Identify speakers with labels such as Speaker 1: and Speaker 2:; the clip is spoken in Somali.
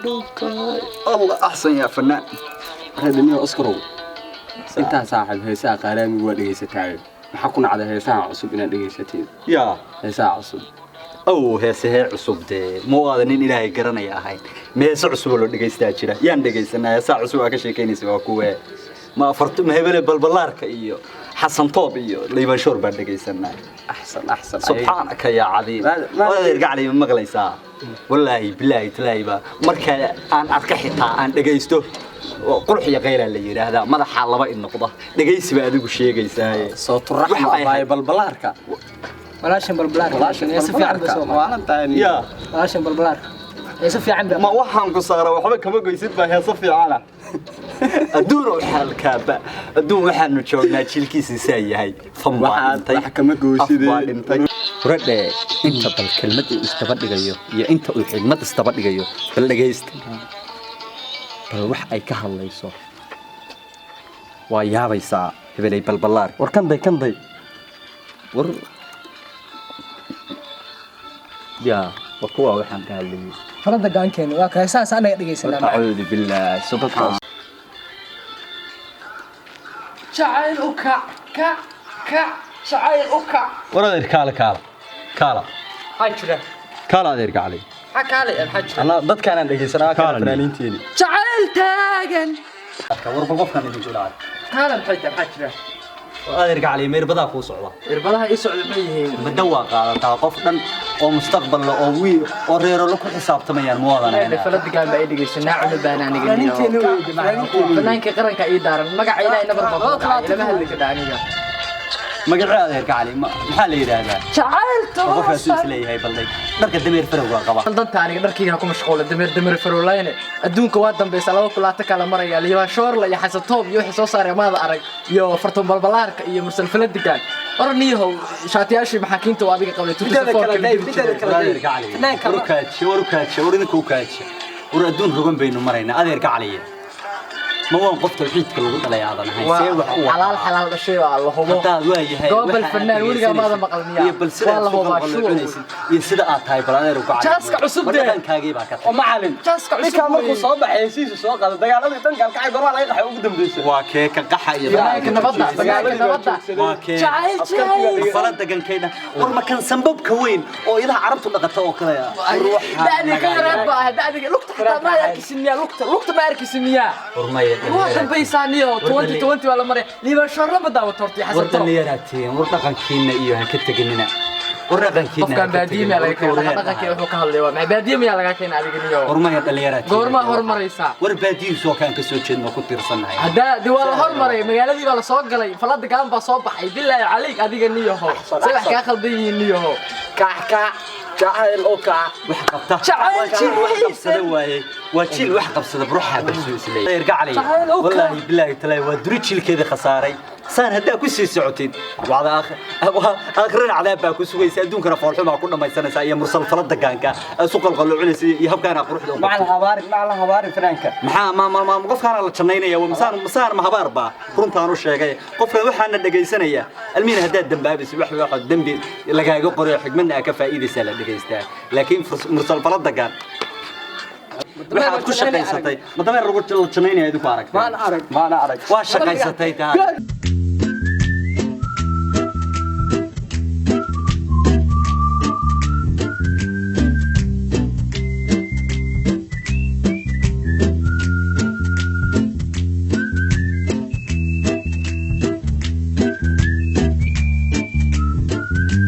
Speaker 1: Allah axsan yaa fanaan.
Speaker 2: Reedaniyo Oskarow, intaa saaxiib heesaha qaaraamiga waa dhegaysataaye, maxaa ku nacday heesaha cusub inaad dhegaysatiin?
Speaker 1: Yaa?
Speaker 2: Heesaha cusub.
Speaker 1: Ow, heesahee cusub dee? Ma aada nin Ilaahay garanaya ahayn? Ma heese cusub oo loo dhegaystaa jira? Yaan dhegaysanaa? Heesaha cusub aa ka sheekaynaysa waa kuwee? Ma afartu ma hebele Balbalaarka iyo Xasan Toob iyo Liibanshoor baan dhegaysanaa.
Speaker 2: Axsan, axsan.
Speaker 1: Subxaanaka yaa cadiim. Adeer gacli, ma maqlaysaa? Wallaahi bilaahi talaahi baa marka aan arka xitaa aan dhegaysto oo qurux iyo qaylaa la yidhaahdaa, madaxaa laba i noqda. Dhegaysi baa adigu sheegaysaaye.
Speaker 2: Soo turaxma abaaye Balbalaarka.
Speaker 3: Walaashan Balbalaarka ee si fiican bay soo
Speaker 2: Maalintaan.
Speaker 1: Yaa?
Speaker 3: Walaashan Balbalaarka ee si fiican bay
Speaker 1: Ma waxaan ku saara waxba kama goysid baa heeso fiicana. Adduun oo xaalkaaba adduun waxaanu joognaa jiilkiisa saa yahay, fan baa
Speaker 2: Waxaad
Speaker 1: dhintay,
Speaker 2: wax kama goyside.
Speaker 1: Af baa dhintay. Furadhe, inta bal kelmad uu isdaba dhigayo iyo inta uu xigmad isdaba dhigayo bal dhegaysta, bal wax ay ka hadlayso waa yaabaysaa hebelay Balbalaar.
Speaker 2: War kanday, kanday.
Speaker 1: War yaa, waa kuwa waxaan ka hadlayay.
Speaker 3: Farada gaankeena waa ka heesahaas anaga dhegaysanaa.
Speaker 1: Acuudu billaah, subxaan.
Speaker 4: Jacayl u kac, kac, kac, jacayl u kac.
Speaker 1: War adeer, kaala, kaala, kaala.
Speaker 4: Maxaa jira?
Speaker 1: Kaala, adeer gacali.
Speaker 4: Maxaa kaalay? Maxaa jira?
Speaker 2: Anaa dadkaanaan dhegaysanaa kana
Speaker 1: Kaalan.
Speaker 2: Fanaaniinteeni.
Speaker 4: Jacayl taagan.
Speaker 1: War bal qofkan idinku dhacay.
Speaker 4: Kaala, maxay tahay? Maxaa jira?
Speaker 1: War adeer gacali, meerbadaa kuu socda.
Speaker 4: Irbadaha ii socda maxay yihiin?
Speaker 1: Muddo waa qaadataa qof dhan oo mustaqbal leh oo wiil oo reero la ku xisaabtamayaan ma wadan.
Speaker 4: Reer faladigaan baa ii dhegeysa, naacuna baan aniga niyo. Fanaankii qaranka ii daaran, magaca Ilaahay nabar baa ku dhacay, lama hadli kadha aniga.
Speaker 1: Magacee adeer gacali maxaa la yidhaahdaa?
Speaker 4: Jacayl.
Speaker 1: Qofkaasuu isleeyahay baldhay dharka dameer farowga qaba.
Speaker 4: Danta aniga dharkayga ku mashquula, dameer dameer farowlayne. Adduunka waa dambaysa, 2020 kala maraya. Liibaan Shoorla iyo Xasan Toob iyo wixii soo saaray maada arag, iyo Fartuun Balbalaarka iyo Mursal Faladigaan. Oraniyahow, shaatiyaashii maxaakiinta waa adiga qabay.
Speaker 2: Mideeda kale day, mideeda kale
Speaker 1: War
Speaker 2: day.
Speaker 1: Adeer gacali, war u kaajiye, war u kaajiye, war idinka u kaajiye. War adduun rogan baynu maraynaa. Adeer gacaliye, ma waan qof tawxiidka lagu dhalay aadan ahayn? See wax u
Speaker 4: xalaal
Speaker 1: wataa?
Speaker 4: Xalaal dhashay waa la hubo.
Speaker 1: Haddaad waa yahay
Speaker 4: Gobol
Speaker 1: waxa aad
Speaker 4: fanaan weligaa maada maqal miyaa?
Speaker 1: Iyo bal sida
Speaker 4: Waa la hubaa shuwa.
Speaker 1: Cunaysid iyo sida aad tahay, bal adeer u gacali.
Speaker 4: Jaaska cusub
Speaker 1: War
Speaker 4: dee.
Speaker 1: dhaqankaagii baa ka
Speaker 2: Oo
Speaker 1: tagay.
Speaker 2: Macalin.
Speaker 4: Jaaska cusub
Speaker 2: Ninkaan markuu
Speaker 4: weeye.
Speaker 2: soo baxay heshiisu soo qaaday, dagaaladii dhan gaalkacay goormaa laga qaxay ugu dambeysay?
Speaker 1: Waa kee ka qaxa iyo
Speaker 4: Fanaanka nabadda, fanaanka nabadda.
Speaker 1: Waa kee?
Speaker 4: Jacayl, jacayl.
Speaker 1: Fala degankayda. War makan sambabka weyn oo idaha Carabtu dhaqata oo kale ah. War waxaa
Speaker 4: Da'diga ka yaraad baa ah da'diga. Lugta xitaa ma arkaysin miyaa? Lugta, lugta ma arkaysin miyaa?
Speaker 1: War maya.
Speaker 4: Waa dambaysaa niyo, 2020 waa la maray. Liibaan Shoorla ma daawato horta iyo
Speaker 1: War
Speaker 4: Xasan Toob?
Speaker 1: dhallinyaraatiin, war dhaqankiina iyo ha ka teginina. War dhaqankiina ha
Speaker 4: Qofkan
Speaker 1: ka
Speaker 4: baadiye
Speaker 1: tegina.
Speaker 4: miyaa laga keenay? Dhaqankii wuxuu ka hadlay waa maxay? Baadiye miyaa laga keenay adiga niyo?
Speaker 1: War maya, dhallinyaraatiin.
Speaker 4: Goormaa hormaraysaa?
Speaker 1: War baadiyihiisu waa kaan ka soo jeedno ku tiirsannahay.
Speaker 4: Haddaa de waa la hormaray, magaaladii baa la soo galay, falada gaan baa soo baxay. Bilaahi calayk, adiga niyaho, say wax kaa khaldan yihiin niyaho.
Speaker 2: Kac, kac, jacayl u kac.
Speaker 1: Wax qabta.
Speaker 4: Jacayl.
Speaker 1: Waa jiil wax qabsada waaye, waa jiil wax qabsada ruuxa balsuu isleeyahay. Adeer gacali,
Speaker 4: Jacayl u kac.
Speaker 1: wallaahi bilaahi talaahi waa duri jiilkeedii khasaaray. Saan haddaa ku sii socotid wacda aakhirana cadaab baa ku sugaysa, adduunkana foolxumaa ku dhammaysanaysaa iyo mursal fala dagaanka isu qalqaloocinaysa iyo habkaana quruxda u
Speaker 2: Macal
Speaker 1: qabto.
Speaker 2: habaarin, macal habaarin fanaanka.
Speaker 1: Maxaa ma qofkaana la jannaynaya? Waa masaan masaan, ma habaar baa? Runtaan u sheegay qofkan waxaana dhegaysanaya. Almiina haddaad dambaabaysid, wax dembi lagaaga qorayo xigmadna aad ka faa'iidaysaa la dhegaystaa, laakiin mursal fala dagaan waxaad ku shaqaysatay, ma dameer lagu la jannaynaya idinku aragtay?
Speaker 2: Maan arag, maana arag.
Speaker 1: Waa shaqaysatay taa.